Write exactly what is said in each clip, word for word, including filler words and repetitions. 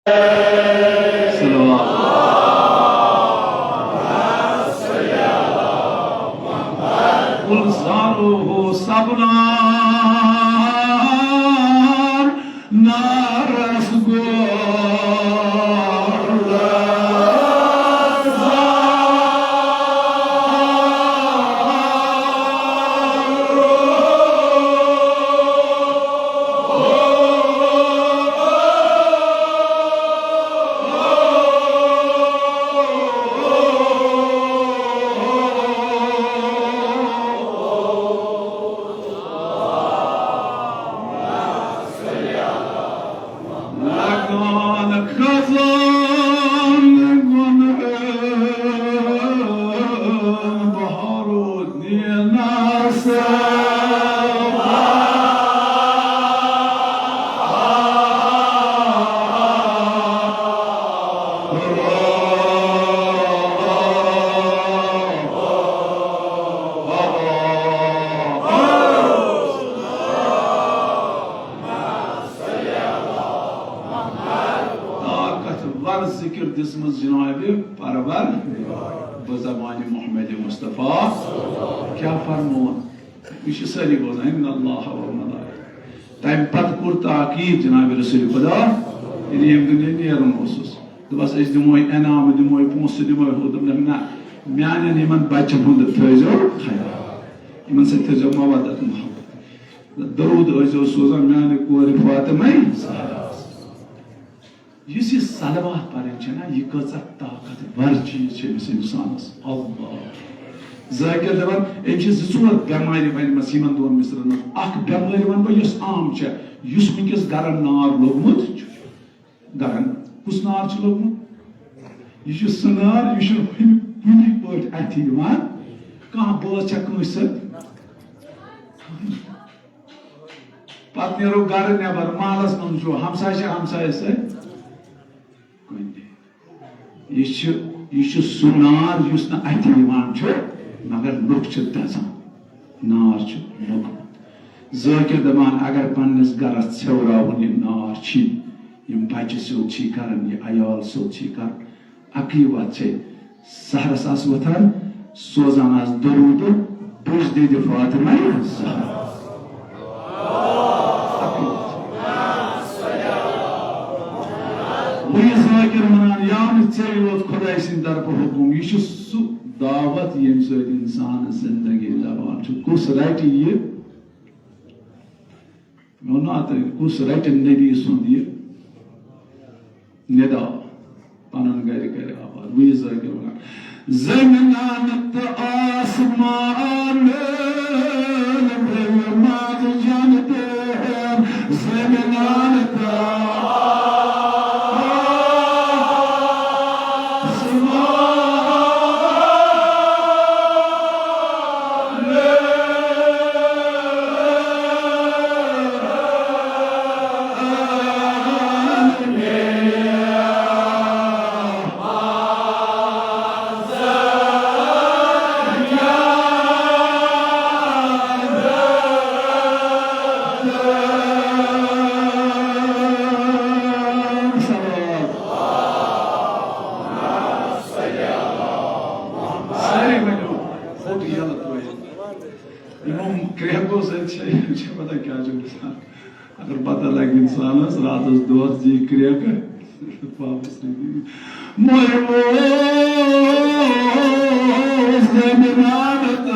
صلوات۔ قل زاروه صبرا نارس گول۔ لگان خزان گون بہارو دینس۔ طاقتور ذکر دِژمٕژ جناب پرور بزبانِ محمد مصطفیٰ۔ کیٛاہ فرمووُن؟ یہِ چھِ سٲری بوزان، ان اللہ و ملائکہ۔ تَمہِ پتہٕ کوٚر تاکید جناب رسول خدا، ییٚلہِ ییٚمہِ دُنیا نیرُن اوسُس، دوٚپُس، أسۍ دِمو انعام، دِمو پونٛسہٕ، دِمو ہُہ۔ دوٚپُن، نہ، میانٮ۪ن یِمن بچن ہُنٛد تھٲیزیو خیال، یِمن سۭتۍ تھٲیزیو مودت محبت۔ درود ٲسۍزیو سوزان میانہِ کورِ فاطمہ زہرا۔ یُس یہِ صلوات پرٕنۍ چھےٚ نا، یہِ کۭژاہ طاقتور چیٖز چھِ أمِس اِنسانَس۔ اللہ۔ ذٲکِر دَپان، أمۍ چھِ زٕ ژور بٮ۪مارِ وَنِمَژٕ یِمَن دۄن مِصرَن منٛز۔ اَکھ بٮ۪مٲرۍ وَنہٕ بہٕ، یۄس عام چھےٚ، یُس وٕنۍکٮ۪س گَرَن نار لوٚگمُت چھُ۔ گَرَن کُس نار چھُ لوٚگمُت؟ یہِ چھُ سُہ نار، یہِ چھُنہٕ کُنہِ، کُنہِ پٲٹھۍ اَتھِ یِوان۔ کانٛہہ بٲژ چھےٚ کٲنٛسہِ سۭتۍ؟ پتہٕ نیرو گرٕ نٮ۪بر، محلس منٛز وٕچھو، ہمسایہِ چھِ ہمسایس سۭتۍ کُنہِ۔ یہِ چھُ، یہِ چھُ سُہ نار یُس نہٕ اَتھِ یِوان چھُ، مگر لُکھ چھِ دَزان۔ نار چھُ موٚکمُت۔ ذٲکِر دَپان، اگر پننِس گرس ژھیوراوُن یہِ نار چھُے، یِم بچہِ سیوٚد چھُے کران، یہِ عیال سیوٚد چھُے کران، اَکٕے وَتھ چھے، سحرَس آس وۄتھان، سوزان آس درود، بُج دِدِ فاطمہ زہرا۔ اَکٕے وَتھ۔ وۄنۍ یہِ ذٲکِر وَنان، یا نہٕ ژےٚ یوت خۄداے سٕنٛدِ طرفہٕ حُکُم، یہِ چھُ سُہ دعوت ییٚمہِ سۭتۍ اِنسان زِندگی لَبان چھُ۔ کُس رَٹہِ یہِ؟ مےٚ ووٚن نہ اَتھ، کُس رَٹہِ نبی سُنٛد یہِ نِدا؟ پَنُن گَرِ کَرِ آباد۔ وۄنۍ یہِ ذٲکِر وَنان، زٔمیٖنَن تہٕ آسمانَن بیٚیہِ منٛز جَنتَن، زٔمیٖنَن تہٕ آسمانَن۔ سارے ؤنِو، فوٹو یَلہٕ ترٲیِتھ۔ یِمو کرٛیکو سۭتۍ چھِ، چھِ پتہ کیٛاہ چھُ گژھان۔ اگر پتہ لگہِ انسانس، راتس دۄہس دی کرٛیکہٕ، واپس نہٕ دی۔ مۄہہِ اوس زٔمیٖنان تہٕ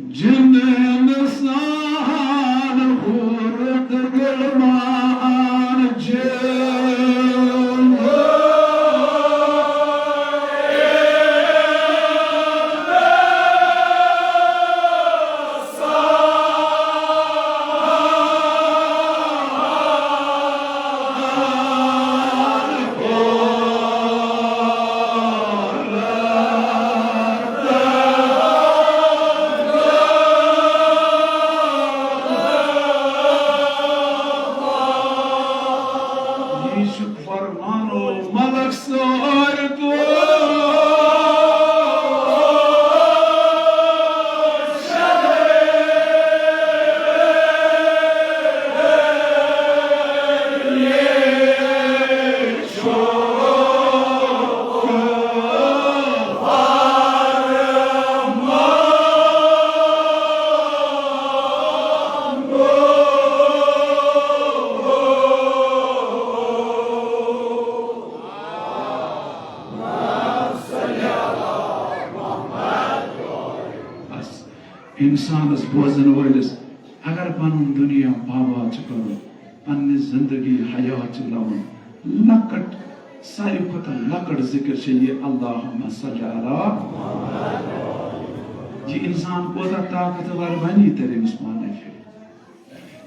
جن انسان حور تہٕ غلمان جن۔ یہِ چھُ فرمانو ملک سٲرۍ تو۔ بس، انسانس بوزن وٲلِس اگر پنُن دُنیا آباد چھُ کرُن، پننہِ زندگی حیات چھِ لَوُن، لۄکٕٹ، ساروی کھۄتہٕ لۄکٕٹ ذِکر چھِ یہِ، اللہم صل علی۔ یہِ انسان کوتاہ طاقتور بنہِ، یہِ ترِ أمِس پانے فِکرِ۔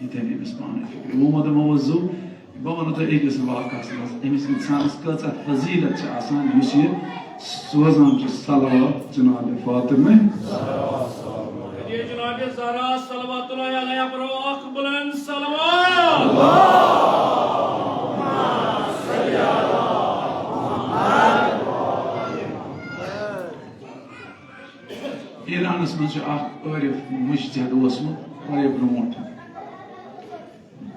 یہِ ترِ أمِس پانے فِکرِ۔ وۄنۍ وَنہٕ موضوع، بہٕ وَنہٕ تۄہہِ أکِس واقعس منٛز، أمِس انسانس کۭژاہ فضیلت چھِ آسان، یُس یہِ سوزان چھُ صلوات جناب فاطمہ۔ جناب زہرا صلوات اللہ علیہا پرو اکھ بلند صلوات۔ ایرانس منٛز چھُ اکھ عٲرف مجتہد اوسمُت واریاہ برونٛٹھ۔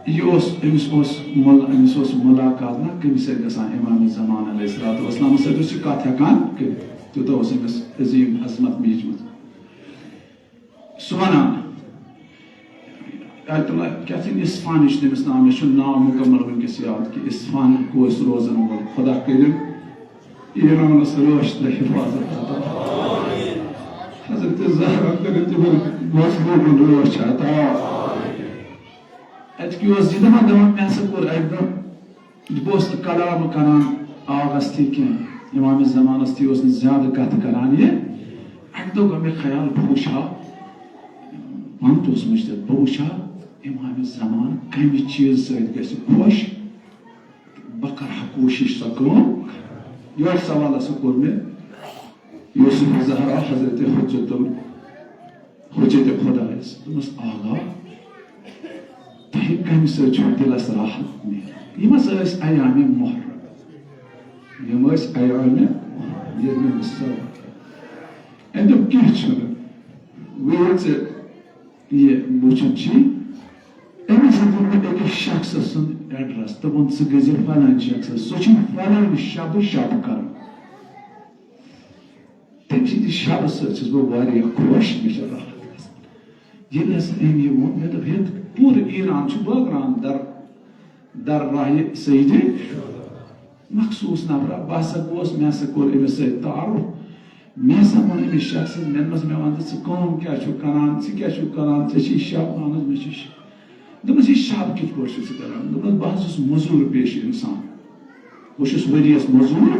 یہِ اوس، أمِس اوس مُل-، أمِس اوس مُلاقات نہ کٔمِس سۭتۍ گژھان، امام زمان علیہ الصلوۃ والسلام سۭتۍ اوس یہِ کتھ ہٮ۪کان کٔرِتھ، تیوٗتاہ اوس أمِس عظیٖم عظمت میٖجمٕژ۔ سُہ وَنان، آیت اللہ، کیٛاہ چھِ اِصفانٕچ تٔمِس ناو؟ مےٚ چھُنہٕ ناو مُکمل وٕنکیٚس یاد کہِ اِصفان کُس روزن وول۔ خۄدا کٔرِن ایرانس رٲچھ تہٕ حفاظت عطا۔ حضرت زہرا کٔرِن تِمن مظلوٗمن رٲچھ عطا۔ اَتہِ کیٛاہ اوس یہِ دَپان، دَپان، مےٚ ہسا کوٚر اَکہِ دۄہ، بہٕ اوسُس نہٕ کلام کران آغاز تہِ کینٛہہ، امام زمانس تہِ اوس نہٕ زیادٕ کتھ کران یہِ۔ اَکہِ دۄہ گوٚو مےٚ خیال، بہٕ وٕچھِ ہا، پانہٕ تہِ اوس مُجتہد، بہٕ وٕچھِ ہا امام زمان کمہِ چیٖزٕ سۭتۍ گژھِ خۄش، بہٕ کرٕ ہا کوٗشِش سۄ کٲم۔ یورٕ سوال ہسا کوٚر مےٚ یوسف زہرا حضرت حجت ال-، حجت خدایس۔ دوٚپمس، آغا، تۄہہِ کمہِ سۭتۍ چھُو دِلس راحت میلان؟ یِم ہسا ٲسۍ ایام محرم۔ یِم ٲسۍ ایام محرم، ییٚلہِ مےٚ أمِس سوال کوٚر۔ أمۍ دوٚپ، کینٛہہ چھُنہٕ۔ وۄنۍ ییٚلہِ ژٕ یہِ وٕچھُن چھی، أمِس ہسا دیُت مےٚ أکِس شخص سُنٛد ایڈرس۔ دوٚپُن، ژٕ گٔژھۍ زِ فلٲنۍ شخصس، سُہ چھُ فلٲنۍ شبہٕ شب کران۔ تٔمۍ سٕنٛدِ شبہٕ سۭتۍ چھُس بہٕ واریاہ خۄش، مےٚ چھِ راحت گژھان۔ ییٚلہِ ہسا أمۍ یہِ ووٚن، مےٚ دوٚپ، ہے، پوٗرٕ ایران چھُ بٲگراوان در، در راہِ سیدِ مخصوٗص نفرا۔ بہٕ ہسا گوس، مےٚ ہسا کوٚر أمِس سۭتۍ تعارُف۔ مےٚ ہسا ووٚن أمِس شخصس، مےٚ دوٚپمس، مےٚ وَن تہٕ، ژٕ کٲم کیٛاہ چھُکھ کران، ژٕ کیٛاہ چھُکھ کران، ژےٚ چھِ شب آمٕژ، مےٚ چھِ شب۔ دوٚپمَس، یہِ شب کِتھ پٲٹھۍ چھُ ژٕ کران؟ دوٚپمَس، بہٕ حظ چھُس مٔزوٗر پیشہٕ اِنسان۔ بہٕ چھُس ؤریَس مٔزوٗر۔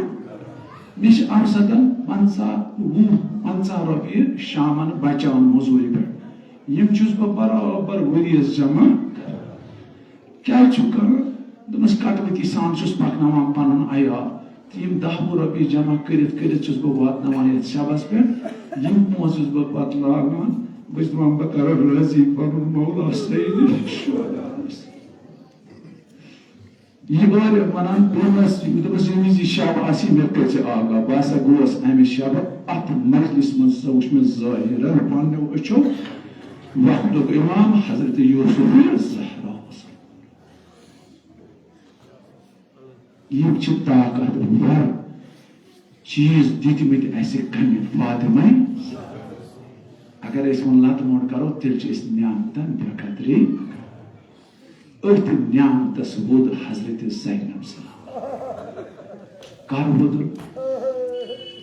مےٚ چھِ اَمہِ ساتہٕ پنٛژاہ، وُہ، پنٛژاہ رۄپیہِ شامَن بچان مٔزوٗرِ پٮ۪ٹھ۔ یِم چھُس بہٕ برابر ؤریَس جمع کران۔ کیٛاہ چھُ کران؟ دوٚپمَس، کٹوٕتی سان چھُس پکناوان پنُن عیال۔ تہٕ یِم دَہ وُہ رۄپیہِ جمع کٔرِتھ، کٔرِتھ چھُس بہٕ واتناوان یَتھ شبَس پٮ۪ٹھ۔ یِم پونٛسہٕ چھُس بہٕ پتہٕ لاگان، بہٕ چھُس دَپان، بہٕ کرٕ رٲضی پنُن مولا سید شہداہَس۔ یہِ واریاہ وَنان، دوٚپمَس، دوٚپمَس، ییٚمہِ وِزِ یہِ شب آسہِ، مےٚ کٔرۍ زِ آگاہ۔ بہٕ ہسا گوس اَمہِ شبہٕ اَتھ مجلس منٛز، سا وُچھ مےٚ ظٲہِرَن پنٛنیو أچھو وقتُک امام حضرت یوسف زہرا۔ یِم چھِ طاقتور چیٖز دِتمٕتۍ اَسہِ کمہِ؟ فاطمہ۔ اگر أسۍ وۄنۍ لتہٕ موٚنڈ کرو، تیٚلہِ چھِ أسۍ نعمتن بے قدری۔ أتھۍ نعمتس ووٚد حضرت زینب سلام۔ کر ووٚدُن؟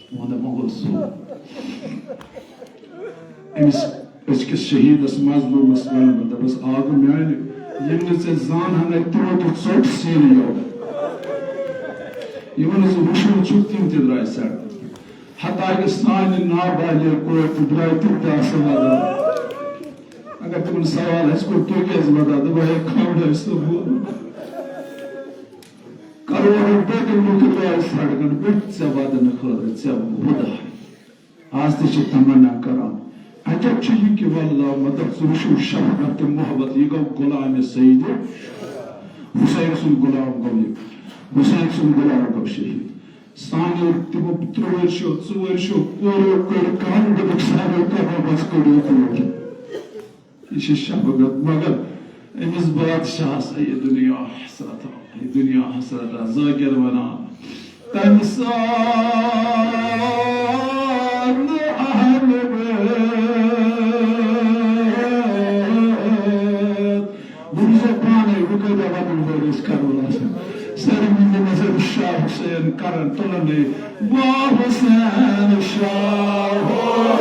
تُہُنٛد مۄغل صٲب۔ أمِس أزکِس شہیٖدس مظلوٗمس وَنہٕ بہٕ، دَپس، آ گوٚو میٛانہِ، یِم نہٕ ژےٚ زانہٕ ہَن اَتہِ، تِمو دیُت ژوٚٹ سیٖنہٕ یوت۔ یِمن نہٕ ژٕ وٕچھمُت چھُکھ، تِم تہِ درٛاے سڑکہِ۔ حتیٰ کہِ سانہِ نابالغ کورِ تہِ درٛاے تِم تہِ آسہٕ وَدان۔ اگر تِمن سوال آسہِ کوٚرمُت، تُہۍ کیٛازِ وَدان؟ دوٚپُن، ہے، خبر آسہِ نہٕ ووٚنمُت۔ کرورو بٔدۍ لُکھ درٛاے سڑکن پٮ۪ٹھ ژےٚ ودنہٕ خٲطرٕ، ژےٚ وُداے۔ آز تہِ چھِ تمنا کران۔ عجب چھُ یہِ کہِ واللہ مدد، ژٕ وٕچھِو شفقت تہٕ محبت، یہِ گوٚو غلام سید حسین سُنٛد غلام گوٚو یہِ۔ حسین سُنٛد غلام گوٚو شہیٖد۔ سانیو تِمو ترٛوٲرۍ شو، ژوٗرۍ شو، کورو کٔرۍ کم، دوٚپُکھ، سانیو کمو منٛز کٔڑِو دوٗر۔ یہِ چھِ شفقت، مگر أمِس بادشاہس آیہِ دُنیا حسرت، یہِ دُنیا حسرت، ذاکر ونان، تَمہِ ساتہٕ اہل بیت۔ وۄنۍ وٕچھو پانے، وۄنۍ کۭتیٛاہ وَنَن وٲلۍ ٲسۍ کربلاہَس منٛز۔ سٲری ؤنِو مےٚ سۭتۍ، شاہ حسین کرن تُلن ہے، با حسین شاہ حسین۔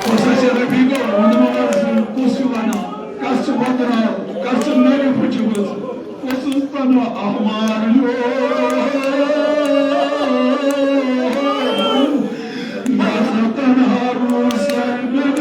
کُس حظ چھُ رفیقو؟ وَنہٕ وَن حظ، کُس چھُ وَنان؟ کَس چھُ وَدُن آمُت؟ کَس چھُ نٔرِ پھُچمٕژ؟ کُس اوس پَنُن احمر؟ بہٕ ہسا تنہا روٗز سرمد۔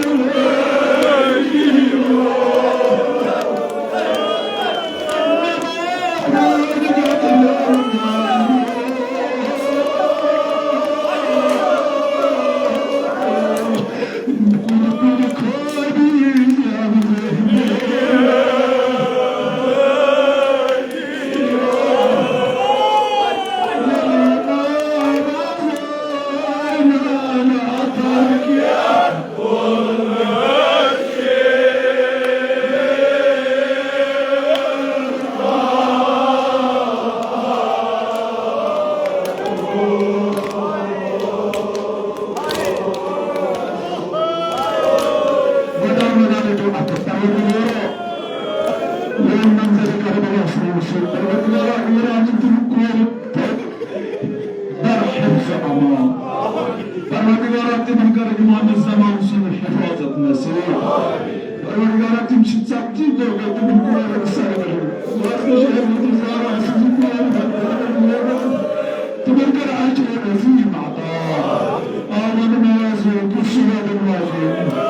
پروردگارا، تِمن کر امام زمان سُنٛد حفاظت نصیب۔ پروردگارا، تِم چھِ ژتجی دۄہ گٔے تِمن کورٮ۪ن سرگرم۔ وۄنۍ چھِ حضرت زہرا سٕنٛز کورِ تِمن کر اجر عظیم عطا۔ آمن موازین، کُس چھُ وَدُن واجیٚن؟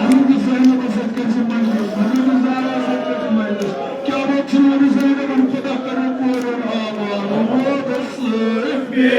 حضرت زینبس سۭتۍ کٔرۍ زِ مجلس، حضرت زہرا سۭتۍ کٔرۍ زِ مجلس۔ کیٛاہ ووت چھُ نبی صلی اللہ علیہ وسلم، خدا کرو پوٗرٕ آباد، آباد سۭتۍ۔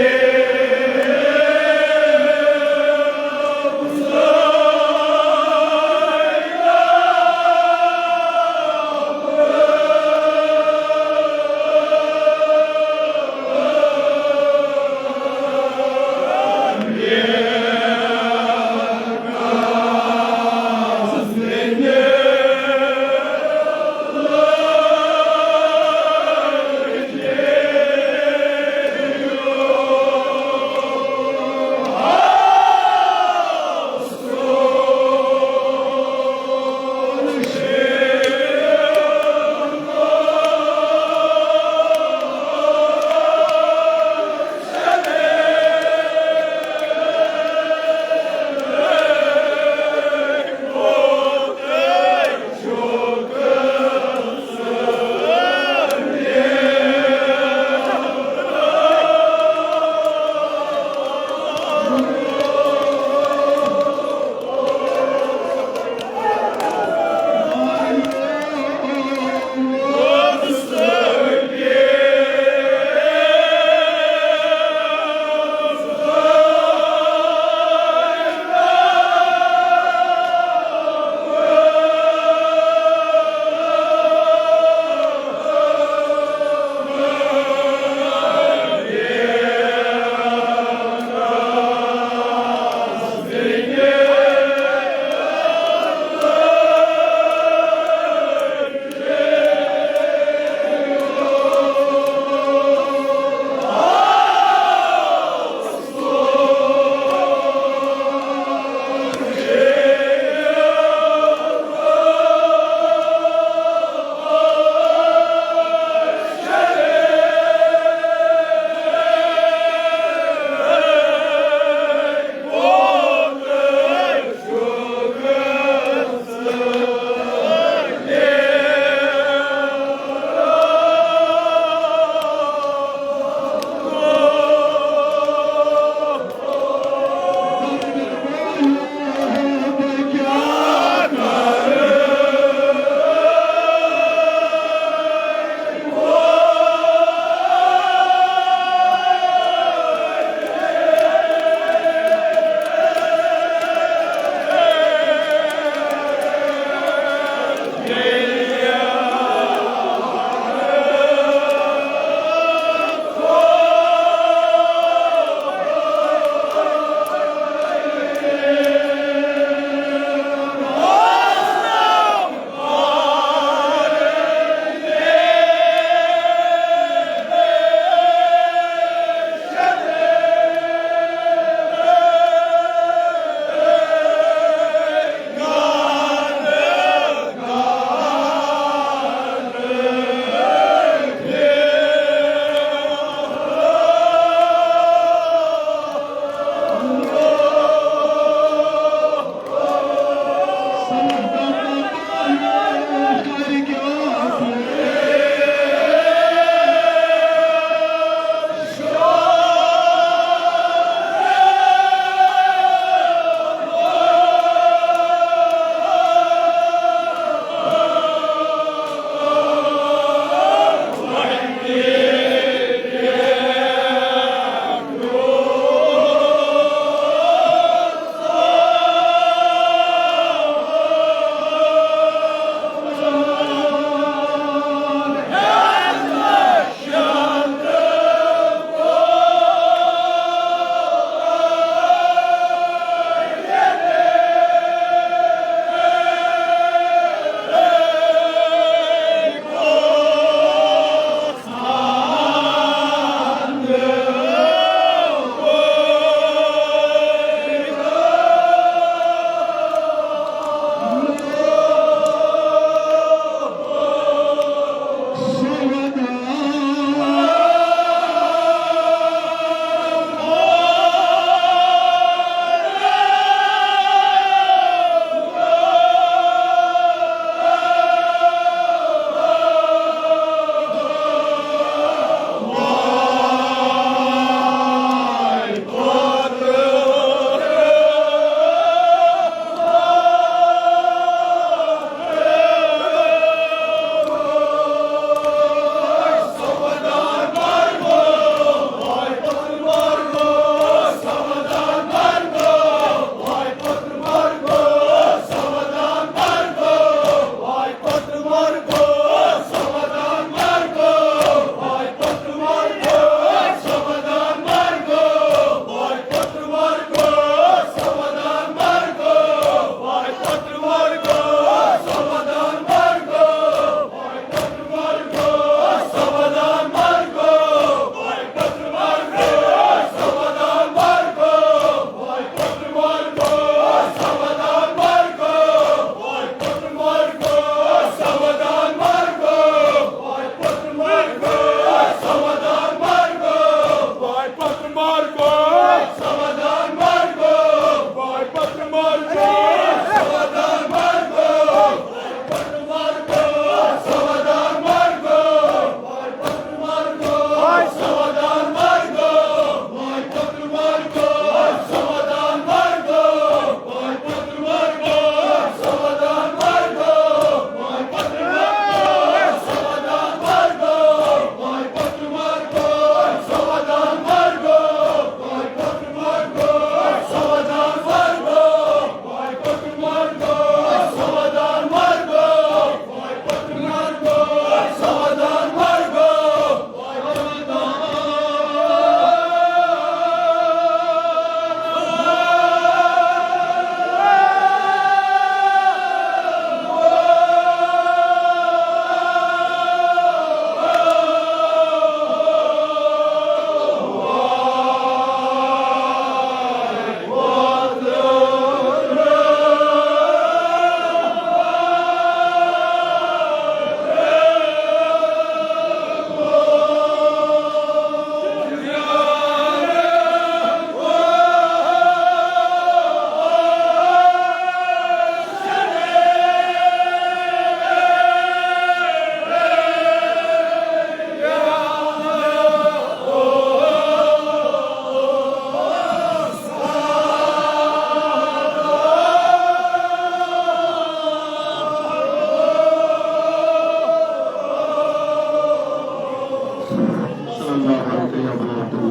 about the